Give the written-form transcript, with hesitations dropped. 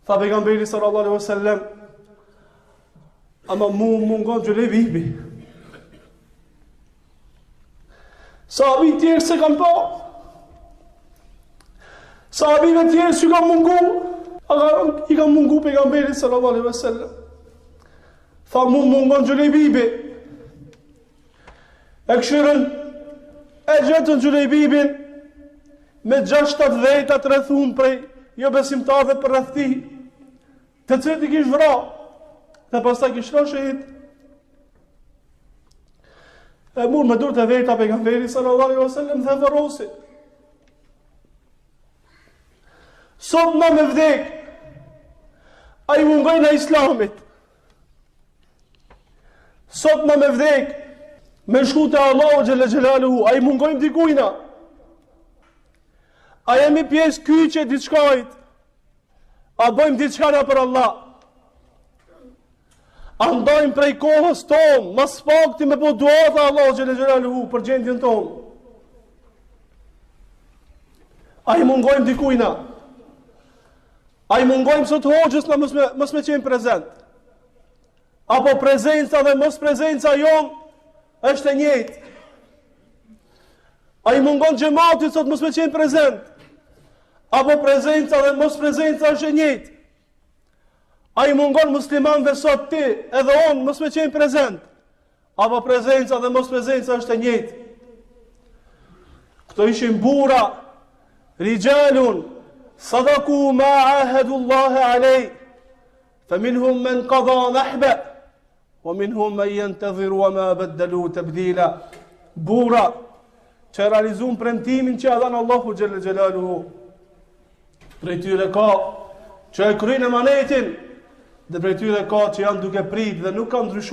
Tha pejgamberi sallallahu alaihi wasallam, ama mu mungon Xhulejbibi. Sahabit tjerë s'e kanë pa. Sahabit tjerë s'ju ka mungu. I ka mungu pejgamberit sallallahu alaihi wasallam. Tha mu mungon Xhulejbibi. E kshyrën, e gjetën Xhulejbibin, me 6-7 veta të rrethun prej jobesimtarëve përreth tij, të cilët i kish vra, dhe pastaj kish ra shehid. E mur me durt e veta pejgamberi sallallahu alaihi wasallam dhe varrosi. Sot na me vdek, a i mungojna islamit. Sot na me vdek, me shku te Allahu xhele xhelaluhu, a i mungojmë dikujna? A jemi pjesë kyçe diçkajt? A bëjmë diçka na për Allah? A ndajmë prej kohës tonë, ma s'pakti me bo dua te Allahu xhele xhelaluhu për gjendjen tonë? A i mungojmë dikujna? A i mungojmë sot hoxhës na mos me, mos me qenë prezent? Apo prezenca dhe mos prezenca jonë është e njëjtë? A i mungon xhematit sot mos me qenë prezent? Apo prezenca dhe mos prezenca është e njëjtë? A i mungon muslimanëve sot ti edhe unë mos me qenë prezent? Apo prezenca dhe mos prezenca është e njëjtë. Këto ishin burra, rixhalun, sadaku ma ahedu Allahe alej, fe minhum men kada nahbe, wa minhum men jentedhiru wa ma beddelu tebdila. Burra, që realizun premtimin që ia dhanë Allahu xhele xhelaluhu. Prej tyre ka që e kryjnë emanetin, dhe prej tyre ka që janë duke prit dhe nuk kanë ndryshu.